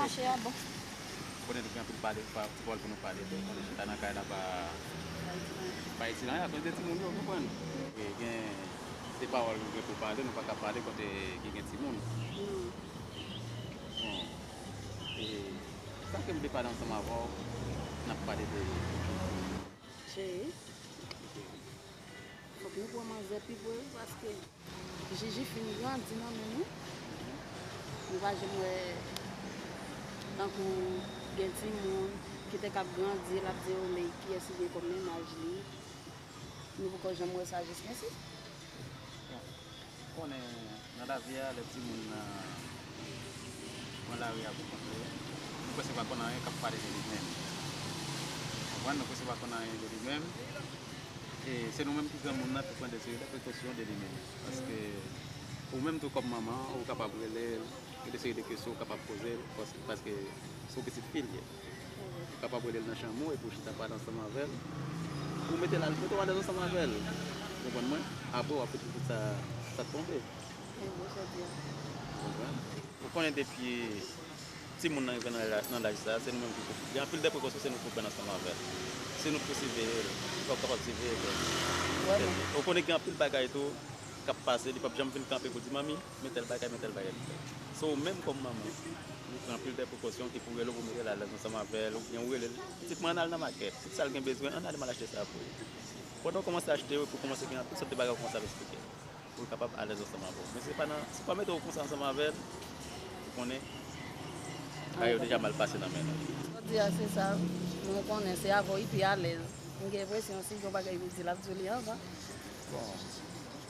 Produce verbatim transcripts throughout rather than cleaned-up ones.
Mache a bon. Konnen nou gen anpil pale, pa, pawòl pou nou pale tou. Konnen chita nan kay la pa, pa itil anyen akoz de timoun yo, konprann. E gen de pawòl nou gen pou pale, nou pa ka pale kote ki gen timoun. Bon, e sa ke m vle pale ansanm avè w, n ap pale de Cheri, fòk nou pran manzè pi pre, paske Jiji fin grandi nan men nou. Nou pa janm wè tankou gen timoun ki te k ap grandi, l ap di, "O, men kiyès li gen kòm mennaj li?" Nou poko janm wè sa jis mensi. Konnen nan lavi a, lè timoun nan pran lari a pou kont li, nou prèske pa konn anyen k ap pale de li menm. Konprann? Nou prèske pa konn anyen de li menm. E se nou menm ki granmoun nan ki pran de seri de prekosyon de li menm. Paske ou menm tou kòm manman, ou kapab rele l, gen de seri de kesyon ou kapab poze l, pas-, paske se yon pitit fi l ye. Ou kapab rele l nan chanm ou epi w chita pale ansanm avè l. Ou mete l al, mete w alèz ansanm avè l. Ou konprann mwen? Apre w ap fè tout sa, sa tonbe. Ou konprann? Ou konnen depi timoun nan rive nan la-, nan laj sa, se nou menm ki pou, gen anpil de prekosyon se nou pou pran ansanm avè l. Se nou pou siveye l, fò w kapab siveye tèt ou. Ou konnen gen anpil bagay tou k ap pase, li p ap janm vin kanpe pou di, "Manmi, men tèl bagay, men tèl bagay." Se ou menm kòm manman, ou pran anpil de prekosyon ki pou rele w, pou mete l alèz ansanm avè l, oubyen ou rele l, "Pitit mwen, ann al nan makèt, tout sa l gen bezwen, ann ale m al achte sa pou li." Pandan w kòmanse achte yo, epi w kòmanse gen anpil sòt de bagay ou kòmanse ap eksplike l. Pou l kapab alèz ansanm avè w. Men se pa nan, si w pa mete w konsa ansanm avè l, ou konnen, bagay yo deja mal pase nan men nou. Jodi a, se sa, nou konnen se avè w li pi alèz. M gen enpresyon si gen yon bagay pou di l, l ap di w li anvan. Bon,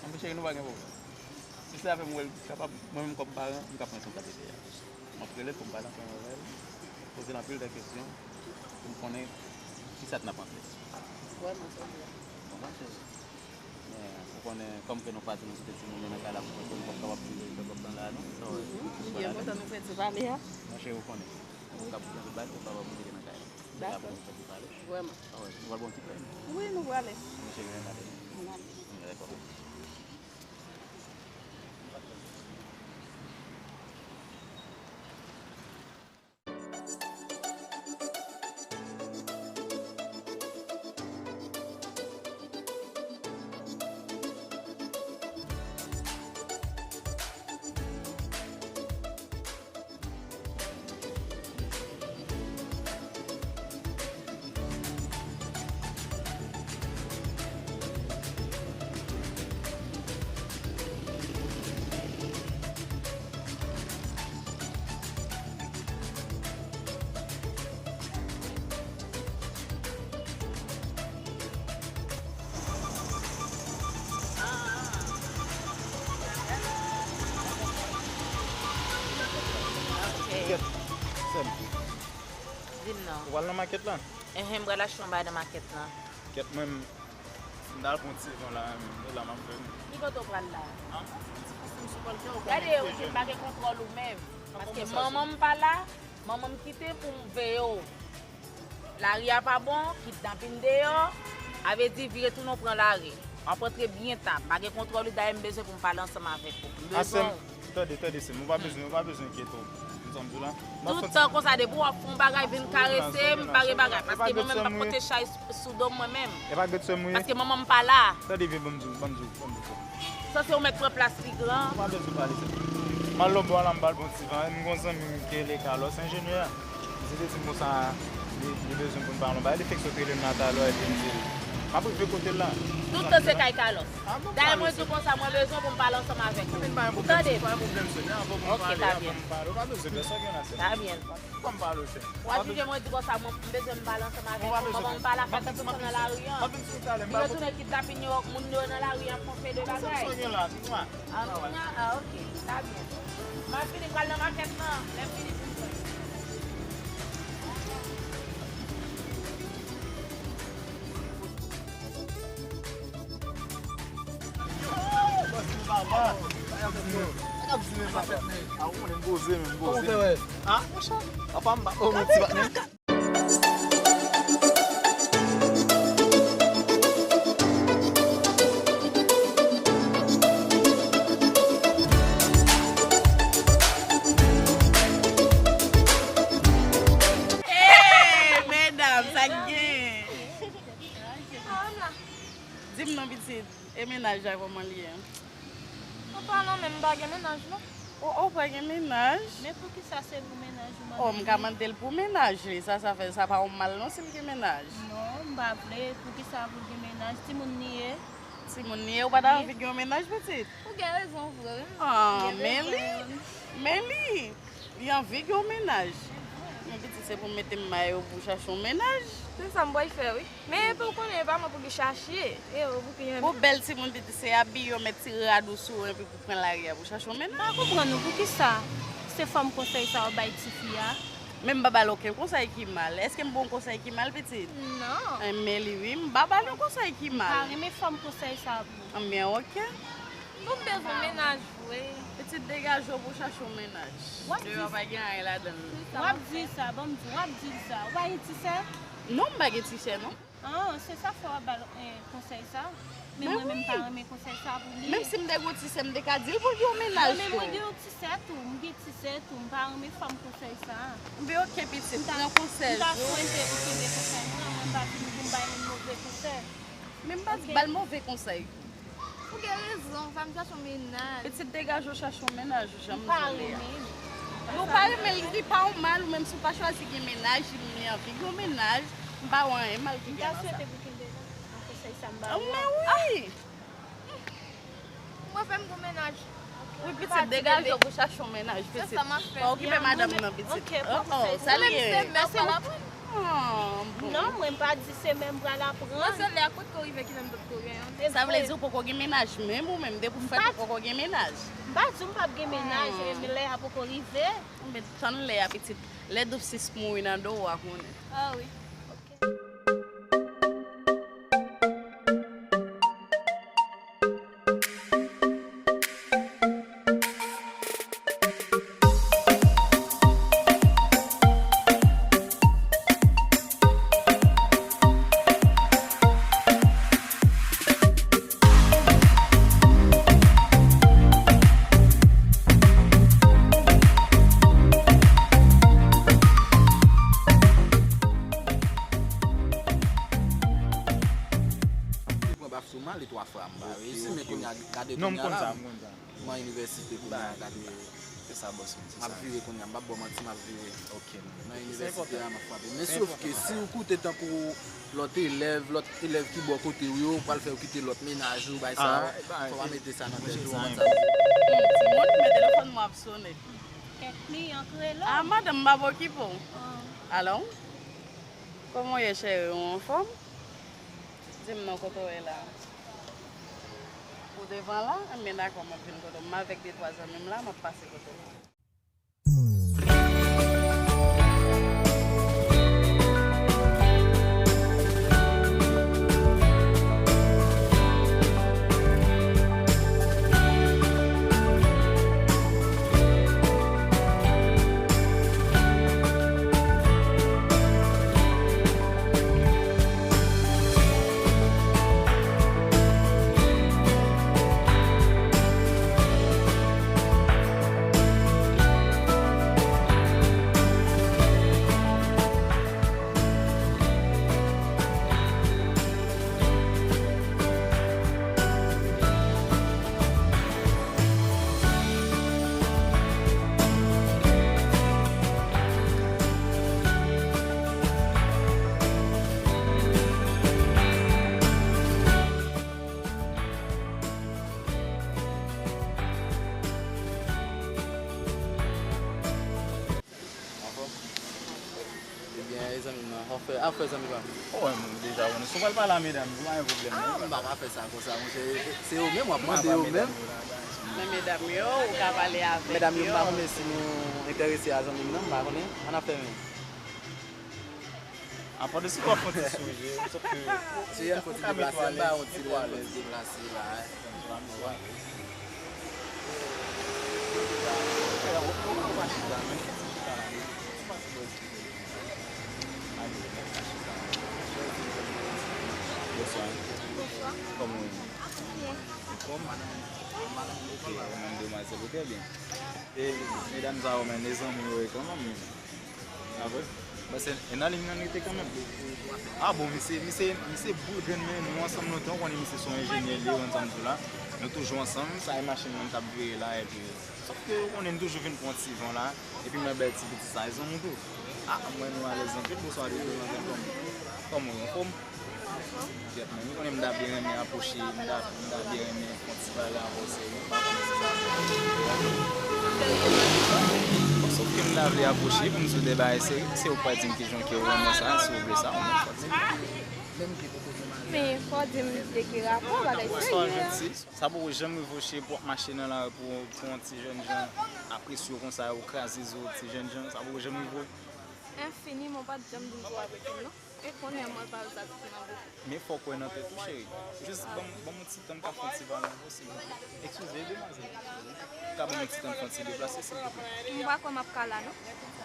anben cheri, nou pa gen pwoblèm. Si se avè m ou wè l kapab, mwen menm kòm paran, m ka pran responsabilite a. M ap rele l pou m pale ansanm avè l, poze l anpil de kesyon, pou m konnen kisa k nan panse l. Vrèman, se vre. Konprann, cheri? Men, ou konnen, kòm ke nou pati, nou kite timoun yo nan kay la pou kont yo, nou p ap kapab di yo fè kòb nan la, non? Wi. M byen kontan nou fè ti pale a. Monchè, ou konnen. Nou kab gen tout bagay, nou kapab moute nan kay la. Dakò. Vrèman. Wi, nou pral bon ti pale. Wi, nou prale. Monchè, nou prale. Ann ale. Dakò. Ok. Kèt, sè m. Di m non. Ou pral nan makèt la? Enhen, m pral achte yon bagay nan makèt la. Kèt, mwen, m, m t al pran ti van la, e la m ap fè. Ki kote w pral la? An? Ti kousin sou pal kè ou. Gade, ou di m pa gen kontwòl ou menm. Paske manman m pa la, manman m kite pou m veye w. Lari a pa bon, kidnapin deyò, a vle di vire tounen w pran lari. W ap rantre byen ta, m pa gen kontwòl ou, dayè m bezwen pou m pale ansanm avèk ou. M bezwen w. Tande, tande, sè m, ou pa bezwen, ou pa bezwen enkyete w. Ou konn sa m di w la? Tout tan konsa, depi w ap fè yon bagay, vin karese m, pa gen bagay. Paske mwen menm, m p ap pote chay sou, sou do m mwen menm. E pa grenn sè m ou ye? Paske manman m pa la. Tande byen, ban m di w, ban m di w, ban m di w sa. Sanse ou mèt pran plas pi gran. Ou pa bezwen pale sa. M al lòtbò a la, m ba l bon ti van. M gon zanmi m ki rele Carlos, enjenyè a. Misye te di m konsa, li, li bezwen pou n pale yon bagay. Li fèk sot rele m la talè, epi m di l, m ap rive kote l la. Tout tan se kay Carlos. Dayè mwen di w konsa, mwen bezwen pou m pale ansanm avèk ou. Ou tande? Ok, ta byen. Ou pa bezwen pèsòn gen la, sè m. Ta byen. Kòm pale w, sè m. W ap jije mwen di konsa, mwen, m bezwen m pale ansanm avèk ou, manman m pa la, fè tout tan nan lari an. Li retounen kidnapin yo, moun yo nan lari an, fè yon seri de bagay. Sa w gen la, Noua? Ah, Noua, ah, ok, ta byen. M ap vini, m pral nan makèt lan, lè m vini pou m jwenn. E mennaj la, kòman l ye? An palan menm, m pa gen mennaj, non. O, o, pa gen mennaj? Men poukisa se pou mennaj ou mande? O, m ka mande l pou mennaj li. Sa, sa fè, sa pa yon mal, non, si l gen mennaj. Non, m pa vle. Poukisa pou l gen mennaj? Timoun li ye. Timoun li ye, ou pa ta anvi gen yon mennaj, pitit? Ou gen rezon vre, wi. Ah, men li, men li, li anvi gen yon mennaj. Men pitit, se pou mete m mayo pou chache yon mennaj. Se sa m pral fè, wi. Men epi ou konnen, e pa mwen pou ki chache. E ou pou ki anvi. Ou bèl timoun, pitit, se abiye, ou met ti rad ou sou ou, epi pou pran lari a pou chache yon mennaj. M pa konprann ou, poukisa se fanm konsèy sa ou bay tifi a? Men m pa ba l okenn konsèy ki mal. Èske m ba w konsèy ki mal, pitit? Non. Enben li wi, m pa ba l yon konsèy ki mal. M pa renmen fanm konsèy sa pou. Enben, oke. Bon, m bezwen mennaj vre. Pitit, degaje w pou w chache yon mennaj. Deyò pa gen anyen ladan l. W ap di l sa, ban m di w, w ap di l sa. Ou pa gen ti sè? Non, m pa gen ti sè, non. Ah, se sa fè w ap ba l, eh, konsèy sa? Men mwen menm, m pa renmen konsèy sa pou li. Menm si m te gen yon ti sè, m te ka di l pou l gen yon mennaj tou. Mwen menm, mwen gen yon ti sè tou, m gen ti sè tou, m pa renmen fanm konsèy sa. Enben, oke, pitit, pran konsèy ou. M ta swete ou kenbe konsèy mwen, mwen m pa vin pou m bay moun move konsèy. Men m pa di ba l move konsèy. Ou gen rezon, fò m chache yon mennaj. Pitit, degaje w chache yon mennaj, ou janm di w li a. Men ou pa renmen l, li pa yon mal, ou menm si w pa chwazi gen mennaj, li anvi gen yon mennaj, m pa wè anyen mal ki gen nan sa. M ta swete pou kenbe nan konsèy sa m ba ou an. Men wi! Mwen fè m gen mennaj. Wi, pitit, degaje w pou chache yon mennaj, pitit. Pa okipe madanm nan, pitit. Oh, oh, sa l ye? Non, mwen m pa di se menm pral aprann. Mwen se lè a kot ko rive ki menm dòt ko genyen. Sa vle di ou poko gen mennaj menm ou menm, depi w fèt ou poko gen mennaj. M pa di w m p ap gen mennaj, men lè a poko rive. Ou mèt tann lè a, pitit. Lè doub sis mouri nan do w a konnen. Ah wi. Li pran baf sou mwen, li twa fwa m pa reyisi, men kounye a, gade kounye a la. M nan inivèsite kounye a, gade. Se sa, bòs, m di sa. M ap vire kounye a, m p ap ba w manti, m ap vire. Ok. Nan inivèsite a, m ap frape. Men sof ke si w koute tankou lòt elèv, lòt elèv ki bò kote w yo, pral fè w kite lòt mennaj ou, bay sa, fò w mete sa nan tèt ou, ou konn sa. Timoun, men telefòn mwen ap sonnen. Kèk kliyan k rele w. Ah, madanm, m p ap okipe w. Alo? Kòman w ye, cheri? Ou anfòm? Di m non, kote w ye la? Ou devan la? Enben, dakò, m ap vin kote w. M avèk de twa zanmi m la, m ap pase kote w. Anfòm? Ebyen, e zanmi m nan, afè, afè zanmi pa m. Ou wè, m deja konnen. Si w pral pale a medam yo, pa gen pwoblèm, non. Ah, m pa ka fè sa konsa, monchè. Se yo menm, w ap mande yo menm. Men medam yo, ou ka pale avèk yo. Medam yo, m pa konnen si nou enterese a zanmi m nan, m pa konnen. Ann ap fè men. Apa de si w ap fè yon ti sonje, sòf ke. Si yon fò ti deplase, m ba yon ti lè, fò ti deplase la. Bonswa. Bonswa. Kòman w ye? Anfòm? Ok, ou menm demwazèl, ou trè byen. E medam sa yo menm, e zanmi yo ye kanmenm. A vre? Paske e nan liy nan li te kanmenm. Ah bon, misye, misye, misye boul grenn, men nou ansanm lontan, ou konnen misye se yon enjenyè, li, ou konn sa m di w la. Nou toujou ansanm, sa e machin nan t ap veye la, epi, sòf ke ou konnen m toujou vin pran ti van la, epi m wè bèl ti piti sa, e zanmi tou. Ah, mwen nou alèz anpil, bonswa, de tou, kòman, kòman ou anfòm? Kèt, men, ou konnen m ta byen renmen apwoche, m ta, m ta byen renmen fè yon ti pale avè w serye, m pa konnen si sa. Bon, sòf ke m ta vle apwoche pou m di w de bagay serye, se ou k pral di m kijan ke ou renmen sa, si ou vle sa, ou menm fò di m. Men fò di m de ki rapò bagay serye a. Sa poko janm rive w cheri pou w ap mache nan lari pou, pou yon ti jènjan apresye w konsa, ou kraze zo ti jènjan, sa poko janm rive w? Enfini, mwen pa t janm di m zo apresye m non. E konnen mwen pa vle sa soti nan bouch. Men fò w kwè nan tèt ou, cheri. Jis ban m, ban m yon ti tan m ka fè yon ti pale avè w, silvouplè. Eskize, demwazèl. Ou ka ban m yon ti tan m fè yon ti deplase, silvouplè? M pa kwè m ap ka la, non.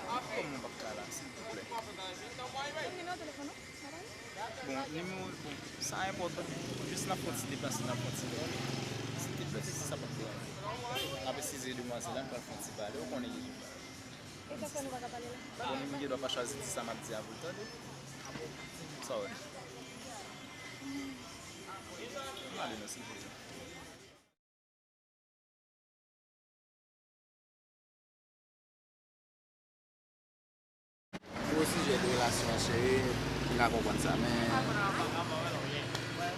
Kòman w p ap ka la, silvouplè? Ban m nimewo telefòn ou, n a pale? Bon, nimewo, bon, sa enpòtan. Jis n ap fè yon ti deplase, n ap fè yon ti deplase. Silvouplè, si sa p ap deranje w. N ap eskize demwazèl la, m pral fè yon ti pale, ou konnen li. E sa fè nou pa ka pale la? Bon, m gen dwa pa chwazi di sa m ap di a pou l tande. Sa w wè? M ale non, silvouplè. Pou sijè de relasyon an, cheri, m ka konprann sa, men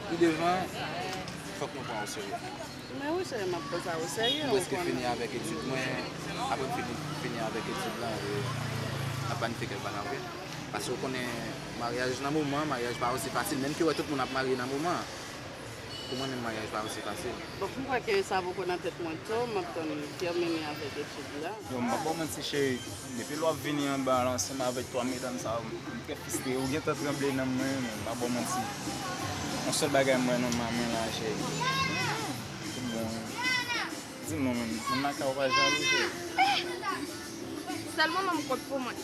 pi devan, fòk nou pran w serye. Men wi, cheri, m ap pran sa o serye, ou konnen. M prèske fini avèk etid mwen, apre m fini, fini avèk etid lan, e, m ap planifye kèk bagay, wi. Paske ou konnen, maryaj nan moman, maryaj pa osi fasil, menm ke wè tout moun ap marye nan moman. Pou mwen menm, maryaj pa osi fasil. Donk, m kwè ke sa poko nan tèt mwen tou, m ap tann tèmine avèk etid la. Yo, m pa ba w manti, cheri. Depi lè w ap vini anba la ansanm avèk twa medam sa yo, m trè fristre. Ou gentan tranble nan men mwen, m pa ba w manti. Yon sèl bagay m wè nan men mwen la, cheri. Tout bon. Di m non, menm. Moun lakay ou pa jalou, cheri. Sèl manman m kont pou mwen.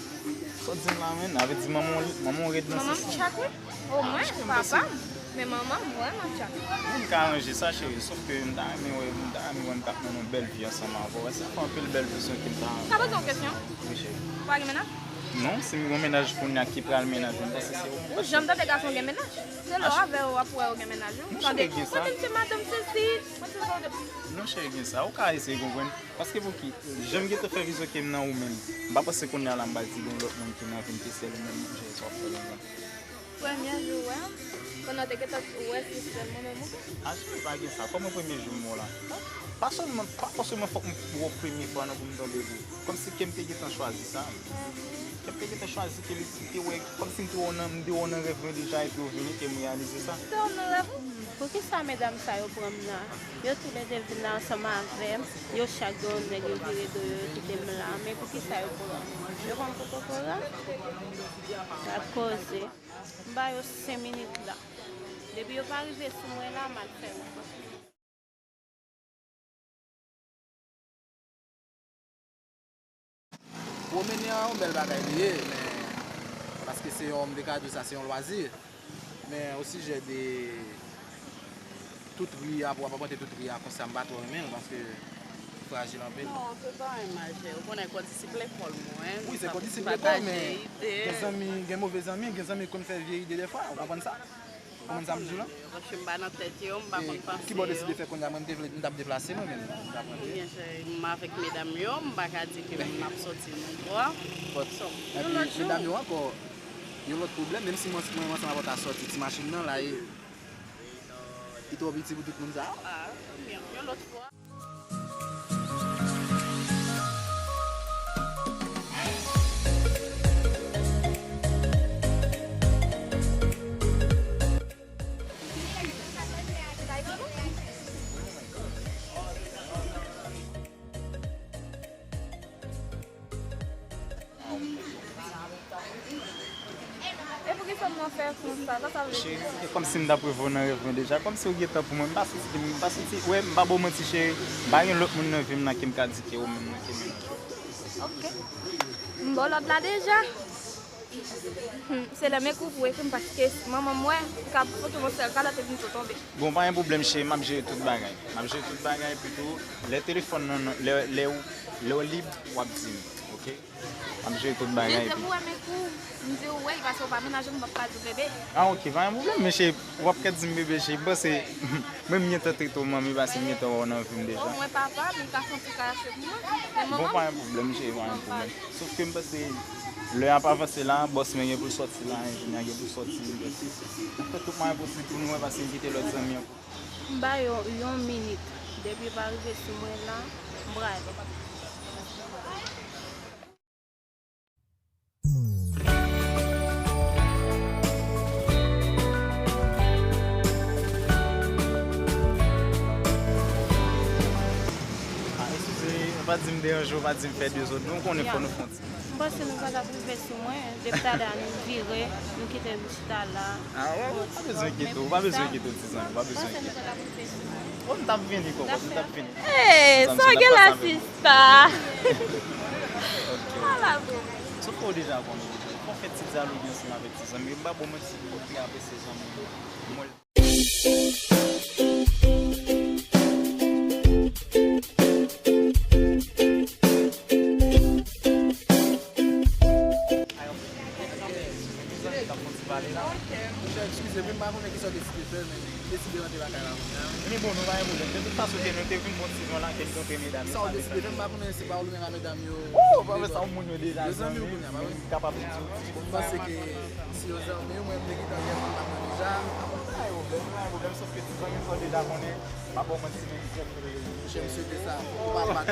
Sa w di m la, menm? Sa vle di manman w, manman w rèd nan sans lan? Manman m tchak, wi. O mwen, papa m. Men manman m vrèman tchak. Wi, m ka ranje sa, cheri. Sòf ke m ta renmen wè, m ta renmen wè m t ap mennen yon bèl vi ansanm avè w. Èske w fè anpil bèl vizyon ke m ta renmen. Ka poze yon kesyon? Wi, cheri. Ou pa gen mennaj? Non, si m gen yon mennaj kounye a, ki pral mennaj mwen, m panse se ou. Ou janm tande gason gen mennaj? Se lè w avè yo w ap wè yo gen mennaj, wi. Tande, kote m se madanm sesi, mwen se sa w te. Non, cheri, gen sa. Ou ka eseye konprann. Paske pou ki, jan m gentan fè vizyon ke m nan ou menm, m pa panse kounye a la m pral di gen yon lòt moun ki nan vi m ke sèl ou menm, manje sa w ap fè la. Premye jou w wè m, pandan w te gentan wè se sèl mwen menm ou te. A, cheri, pa gen sa. Kòman premye jou m wè w la? Pa sèlman, pa fòseman fòk m wè w premye fwa non pou m tonbe vre. Kòmsi ke m te gentan chwazi sa. Ke m te gentan chwazi ke m te wè, kòmsi m te wè w nan, m te wè w nan rèv mwen deja epi w vini ke m reyalize sa. M te wè w nan rèv ou? Poukisa medam sa yo pran m nan? Yo toulède vin la ansanm avè m. Yo chak gen yon nèg yo vire do yo, yo kite m la. Men poukisa yo pran m? Yo pran m pou kokorat? Y ap koze. M ba yo senk minit la. Depi yo pa rive sou mwen la, m al fè wout mwen. Pwomennen an yon bèl bagay li ye, men paske se yon, m te ka di w sa, se yon lwazi. Men o sijè de tout ri a, pou w ap apwante tout ri a konsa, m pa twò renmen l paske li frajil anpil. Non, se pa yon imaj, ou konnen kondisip lekòl mwen. Wi, se kondisip lekòl, men gen zanmi, gen move zanmi, gen zanmi konn fè vye ide dèfwa, ou konprann sa? Ou konprann sa m di w la? Paske m pa nan tèt yo, m pa konn panse yo. Ki bò w deside fè kounye a? Mwen, m te vle, m t ap deplase mwen menm, m t ap rantre. Ebyen, cheri, m avèk medam yo, m pa ka di ke m ap sòti non. Epi medam yo ankò, yon lòt pwoblèm, menm si mwen, mwen ansanm avè w ta sòti, ti machin nan la, e, li twò piti pou tout moun sa yo. Ah, ebyen, yon lòt fwa. E poukisa m ap fè konsa? Sa sa vle di? Cheri, se kòmsi m t ap reve w nan rèv mwen deja. Kòmsi ou gentan pou mwen. M pa santi, m pa santi, wè, m pa ba w manti, cheri. M pa gen lòt moun nan vi m nan ke m ka di ke ou menm nan ke mennaj mwen. Ok. M ba w lòd la deja. Hmm, se lè m ekri w pou w ekri m, paske manman m wè, li ka foke yon sèl kalòt epi m tou tonbe. Bon, pa gen pwoblèm, cheri, m ap jere tout bagay. M ap jere tout bagay, epi tou, lè telefòn nan, nan, lè, lè ou, lè w lib, w ap di m. M ap jere tout bagay. Jezi, epi pou wè men kou, m di w wi, paske w pa menaj m, m p ap ka di w bebe. Ah, ok, pa gen pwoblèm, men cheri, w ap ka di m bebe, cheri. M panse, mwen, m gentan trete w manmi, paske m gentan wè w nan vi m deja. O, mwen papa, men ka fè yon ti kache pou mwen. Men manman m. Bon, pa gen pwoblèm, cheri, pa gen pwoblèm. Sof ke m panse, lè a ap avanse la, bòs mwen gen pou l sòti la, enjenyè gen pou l sòti, m panse, n ap fè tout mwayen posib pou nou wè, paske m kite lòt zanmi an. M ba yo yon minit. Depi yo pa rive sou mwen la, m pral. Ah, eskize, pa di m deranje w, pa di m fè dezòd, non, ou konnen fò nou fè yon ti. M panse nou pa t ap rive sou mwen, depi talè a nou vire, nou kite m chita la. Ah, w pa bezwen enkyete w, w pa bezwen enkyete w, ti zanmi, w pa bezwen enkyete w. Bon, m t ap vini, kòkòt, m t ap vini. Hey, sa w gen la, sista? Ok, ok. Ala bon. Sof ke w deja konnen, fò fè ti dyaloge ansanm avèk ti zanmi yo. M pa ba w manti, m trè apresye zanmi yo. Mwen. Monchè, eskize, men m pa konnen kisa w deside fè, men m deside rantre lakay la kounye a. Men bon, nou pa gen pwoblèm. De tout fason, ke nou te vin bon ti jan la, ke m kontre medam yo. Kisa w deside fè, m pa konnen si se pa ou li menm a medam yo. Oh, pa fè sa, moun yo deja zanmi, men m kapab di w ti. M panse ke si yo zanmi w, mwen m te gentan gen moun pa mwen deja. Pa gen pwoblèm, pa gen pwoblèm, sof ke ti zanmi m sa w deja konnen, m pa ba w manti, men m trè, trè. Monchè, m swete sa. Ou pa bat.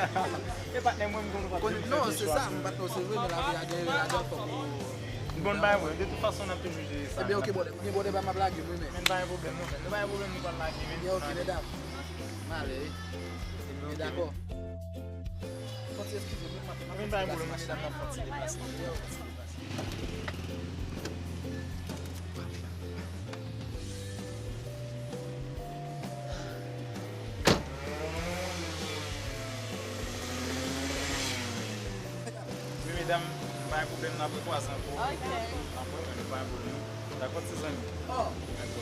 E patnè mwen, m konn ou pa t vin fè non, se sa, m pa t non, se vre, men lavi a gen ladan, fòk ou. Bon, bay mwen, de tout fason, n ap toujou jere sa. Ebyen, ok, brother. Gen brother pa m ap lage m wi, men. Men pa gen pwoblèm, non, men. Nou pa gen pwoblèm, nou pral lage, men. Ebyen, ok, medam. M ale wi. Ebyen, dakò. Fò ti eskize m, men m ap. Men pa gen pwoblèm, non, medam, n ap fè ti deplase. Wi, medam, pa gen pwoblèm, n ap rekwaze ankò. Ok. N ap wè, men pa gen pwoblèm. Dakò, ti zanmi? Oh. Dakò.